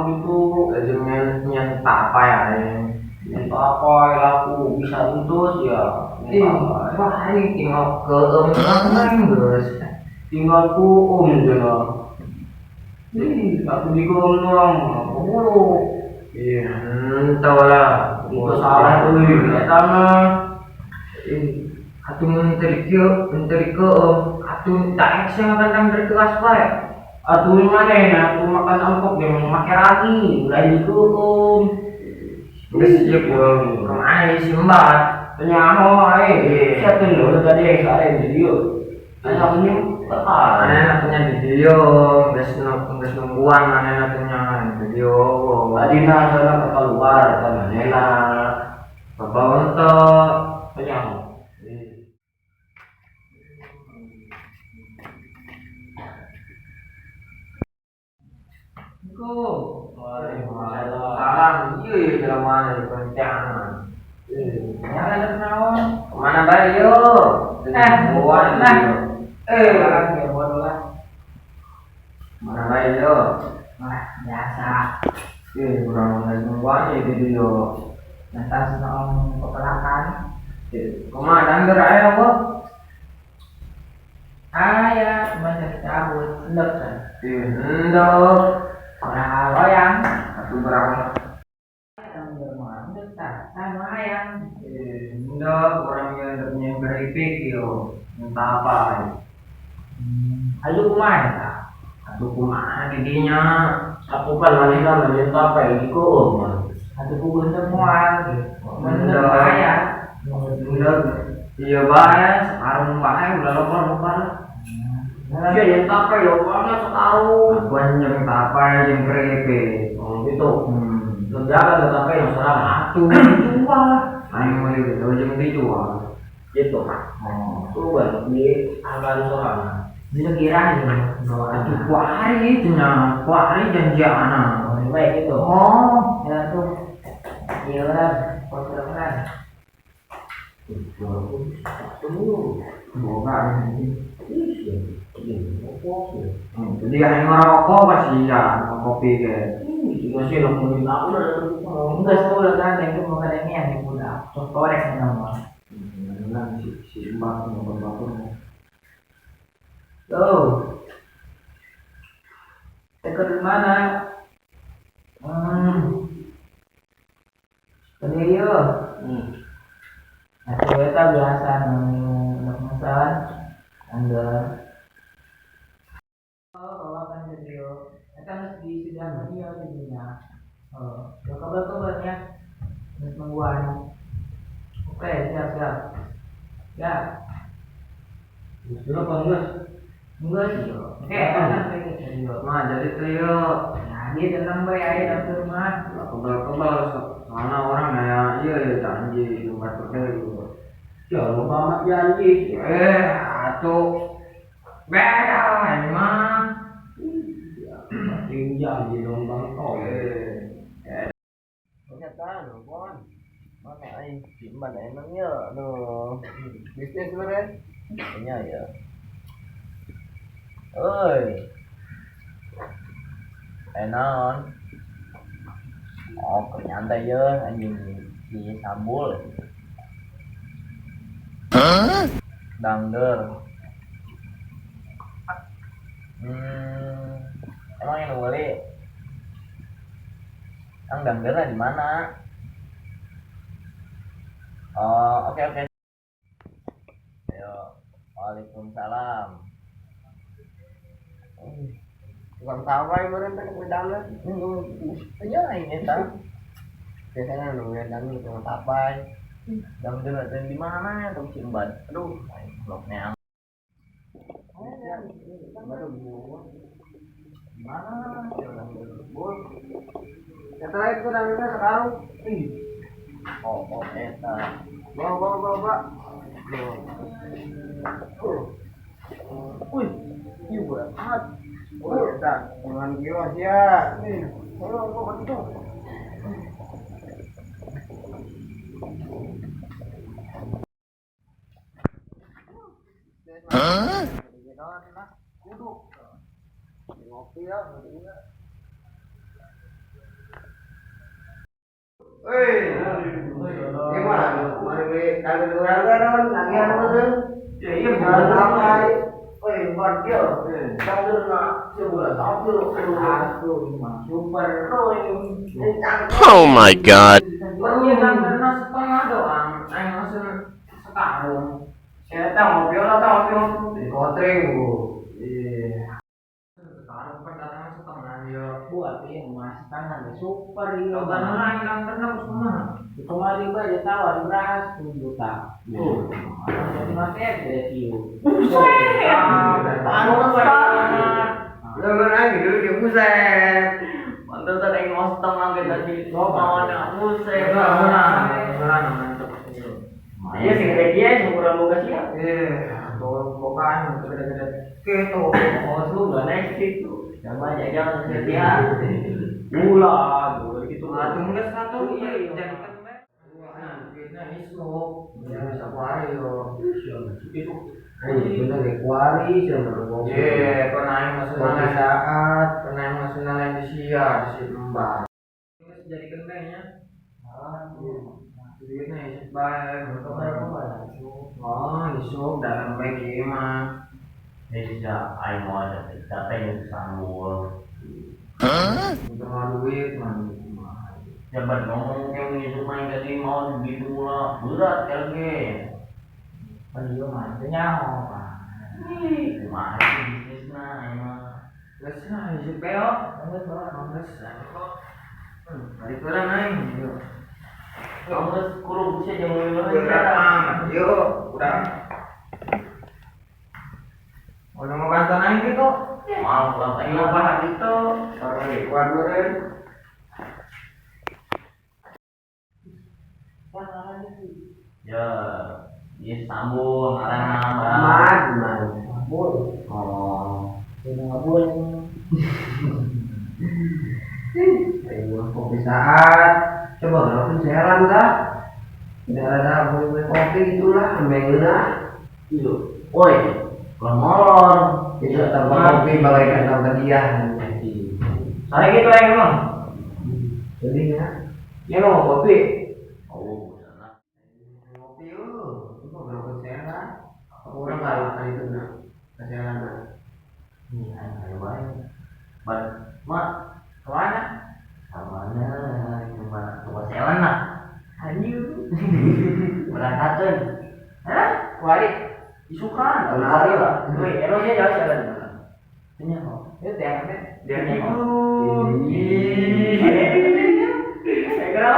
Naon gitu. Lajeng nyen apa ya? Nyen apa laku bisa entus ya. Ih, wah ini tinggal ke em geus. Tinggal ku om cenah. Ih, aku di doang, mulu. Iya, entah lah. Itu salah tuh, eta mah. Ih, atuh mun teu kieu, mun teu dikeum, atuh tak ekse makan dangder keras bae. Atuh mana atuh makan ampok ge make ragi, ulah dikeum. Geus ieu kemana si Mbak? Nyaho ae. Sia teh lho tadi yang sare di dieu. Aya punya Mana punya di dieu, geus geus nungguan mana punya di dieu. Tadi nah sana ke keluar ke manena. Bapak untuk Nyaho. Waalaikumsalam. Iya iya jalan mana di Pontianak. Nyala ada naon? Kemana bae yo? Nungguan nah. yo. Orang ya bodoh lah. Kemana bae yo? Wah, biasa. Kurang nungguan ya di dieu. Lantas naon pepelakan. Kumaha dangder aya apa? Aya, cuma jadi cabut, endek kan. Endok. Orang loyang. Atuh berang. Dangder mah endek tah, sama hayang. Endok orang yang endoknya keripik yo. Entah apa. Ayo kumaha eta? Atuh kumaha didinya? Aku kan manehna manehna apa ya dikeum. Atuh kudu endek moal gitu. Endek Endek. aya. Endok. Iya bae, sekarang bae udah lupa-lupa. Iya yang tape lo mana sekarung. Aku anjing tapai jeung keripik. Oh gitu. Hmm. Ledakan ada tape yang serang. Atuh dijual. Aing meuli gitu jeung dijual. Gitu. Oh. Tuh kan di akan sorangan. Bisa kira gitu. Atuh kuari itu nya, kuari janji anak. Oh, baik gitu. Oh. Ya tuh. Iya lah, kontrakan. Boga anjing. Jadi aing ngerokok pasti ya, kopi ge. Masih nungguin aku udah Enggak sih, kan itu mau kadangnya yang udah korek nama. Nah, si si Mbak mau batur. Tuh. Tekor di mana? Tadi yo. Nah, eta biasa nu pesan anggar. Oh, bawakan video. Eta harus disidang dia jadinya. Oh, ya kabar-kabarnya. Terus nungguan. Oke, siap siap. Ya, Sudah apa enggak? enggak sih. Oke, kan sampai ke video. Mah jadi tuh yo. Nah, dia tenang bae aya daftar mah. Kebal-kebal soalnya orang ya iya ya janji batur teh gitu. Ya lupa amat janji. Atuh beda emang. Yang janji dong bang. Oh Ternyata bon. Mana aing si mana emangnya aduh bisnis sebenarnya nya ya. Oi. Enon. Oh, nyantai ya anjing si Sambul. Dangder. Emang yang beli? Yang dangdernya di mana? Oh, oke oke. Ayo, waalaikumsalam. Tukang tapai meureun teh wedangna. Iya ini ta. Biasanya nu wedang tukang tapai. Dangder ada di mana tuh si Emban? Aduh, aing bloknya. Mana? Bol. Eta lain ku dangdutna sekarang. Ih. Oh, oh, eta. Bawa bawa bawa bawa. Wih, ieu berat amat. Oh, eta puluhan kilo sia. Nih, ayo bawa itu. Hah? Kudu. Ngopi ya, Woi. Gimana? Mari we kalau urang kan lagian meureun. Ya iya bukan apa. Woi, buat dia. Dangdut nak sebulan satu, satu, super. Oh my god. Iya karena setengah doang, aing langsung sekarung. Saya tahu ngopi lah, tahu ngopi. Kotreng bu. Iya. Sekarung pendatangan setengah ya. Buat yang masih tangan super iya. Karena aing karena kumaha. Kemarin gua aja tawar beras 10 juta. Tuh. Jadi masih ada kiu. Buset. Pantesan. Lu lagi dulu dia buset. Pantesan aing mau setengah ke tadi. Mau buset. Iya sih gede dia ukuran boga sih ya. Iya, tuh bukan gede-gede gitu. Oh, sudah naik situ. Coba jajan sedia. Gula, gitu. Aduh, enggak satu iya jadikan bae. Nah, isuk. Ya bisa kuari yo. Itu. Bener deh kuari sama ngomong. Iya, pernah aing masuk saat, pernah aing masuk lain di sia, di si Mbak. Geus jadikan bae nya. Ah, duitnya isuk bae, oh, isuk dalam bae kieu mah. Bisa, aing mau ada capek yang sambul. Hah? Untuk duit mah. Jabat ngomong yang isuk main tadi mau gitu lah, berat LG. Kan dia mah teu nyaho, Pak. Ih, kumaha sih bisnisna emang. Geus lah isuk bae oh. Geus bawa. Geus kok. Balik heula aing. Yo. Geus kurung bisa jeung leuweung. Berat amat, yo, udah. Udah mau bantuan aing gitu. Mau lah aing Mau bahas itu. Orang kuat meureun. Ya, ieu sambul ngaranna Bang. Man, man. Ngabul. Oh. Ini ngabul. Aing mah kopi saat. Coba ngelakuin seheran dah. Tidak ada boleh kopi gitulah, ambeng geunah. Iya. Woi, ulah molor. Itu tanpa kopi bagaikan tanpa dia. Sare gitu aing mah. Jadi ya. Ieu mau kopi. Oh, sana. Ngopi yuk. Coba ngelakuin seheran. Kurang lah kali itu nah. Seheran nah. Nih, aing ayo bae. Ban, mak, Kemana? Kamana? Cuma cuma selan lah. Anjir. Berangkatkeun. Hah? Kuari. Isukan. Kenal lah. Woi, ero sih jauh jalan. Ini kok. Itu tiang teh. Dia itu. Saya kira.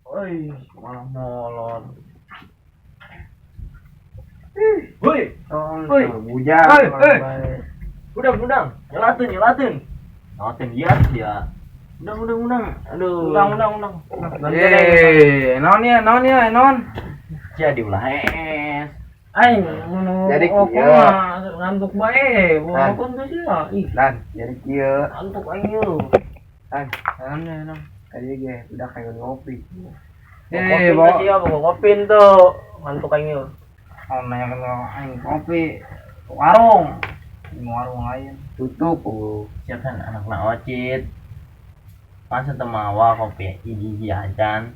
Oi, malah molor. Woi, Woi. Bujang. Woi, woi. Udang, udang. Nyelatin, nyelatin. Nyelatin dia ya. Udang, udang, udang. Aduh. Undang, undang, undang. Eh, naon ya, naon ya, naon. Jadi ulah es. Aing nu Jadi rokok kieu. mah ngantuk bae. Walaupun tuh sih ya. Ih, Lan, jadi kieu. ngantuk aing yeuh. Lan, Naon ya, naon. tadi ge udah kayak ngopi. Eh, Kopi bawa tuh sih ya, bawa kopi tuh. Ngantuk aing yeuh. Oh, nanya ke aing kopi warung. Di warung lain. Tutup, oh. Siapa kan anak na ocit. Masa temawa kopi hiji-hiji acan.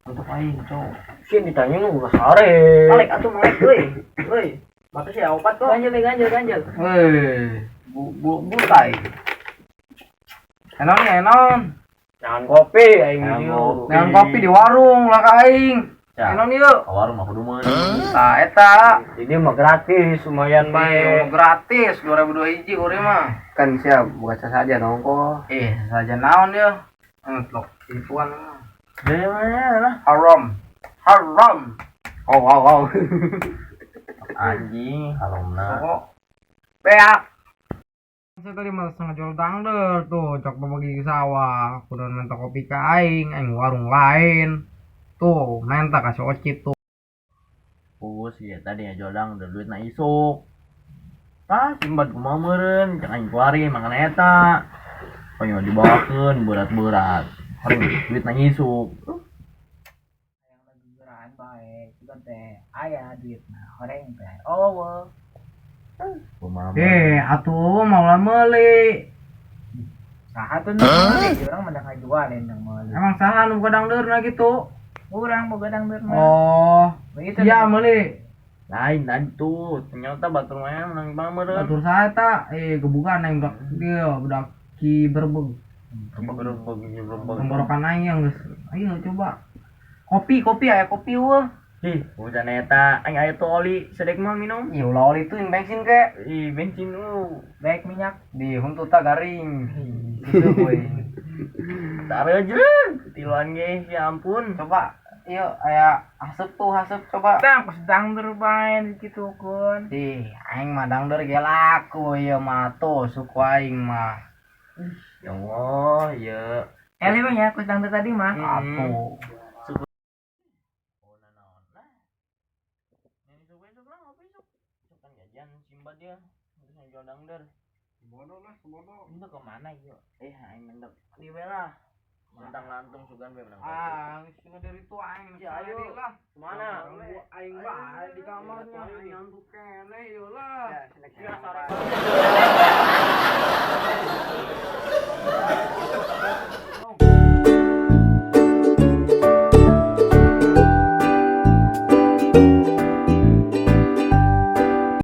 Untuk aing, cowok. Sih ditanya nu ulah sare. Balik atuh malek euy. Euy, mata sih opat kok. Ganjel, ganjel, ganjel. Hei, bu bu butai. Enon ya, enon. Jangan kopi aing Jangan yeuh. kopi. Jangan kopi di warung lah ka aing. Ya. Enon yuk. Ka warung mah kudu meuli. Tah eta. Ini mah gratis, lumayan bae. Bae gratis 2002 hiji kuring mah. Kan siap buka saja nongko. Eh, saja naon ya. Ngetlok tipuan mah. Dari mana lah? Haram. Haram. Oh, oh, oh. Anjing, harumna. Pokok beak. Saya tadi malas ngejual dangdut tuh, cok bagi ke sawah, kudu minta kopi ke aing, aing warung lain. Tuh, minta kasih ocit tuh. Pus ya tadi ngajual dangdut duit na isuk. Tah simbat kumaha meureun, cek aing kuari mangan eta. Koyo dibawakeun berat-berat. Harus duit na isuk. Yang lagi gerahan bae, juga teh aya duitna horeng teh. Oh, Kumaha Kumaha? Eh, atuh mau lah meuli. Saha tuh nu meuli? Urang mah ngajual yang meuli. Emang saha nu boga dangdeurna gitu? Urang boga dangdeurna. Oh, Begitu. iya meuli. Lain tadi tuh, ternyata batur mah menang meureun. Batur saya tak, eh gebugan aing budak dia budak Ki Berbeg. Berbeg berbeg. Tenggorokan aing yang geus. Ayo coba. Kopi, kopi aya kopi eueuh. Ih, udah eta aing aya tuh oli sedek mah minum. Ih, ulah oli tuh bensin ke. Ih, bensin lu. Baik minyak. Di huntu tak garing. Gitu boy. Taruh aja. Tiluan ge, ya ampun. Coba, yuk aya asup tuh, asup coba. Tang pas dangder bae kitu kun. Ih, aing mah dangder ge laku ieu mah tuh suku aing mah. Ya Allah, ya. Eleh mah ya kus dangder tadi mah. Atuh. Oh, nanaon lah. Ini sok besok lah, ngopi sok. Sok kan jajan Simba dia. Terus jual dangder. Bodoh lah, bodoh. Itu kemana yuk? Eh, aing mendek. Di we lah. Mentang lantung sugan we menang. Ah, geus dari itu aing Ya, ayo. lah. Kemana? Ganggu aing bae di kamarnya aing ngantuk keneh ieu lah. Ya, sare.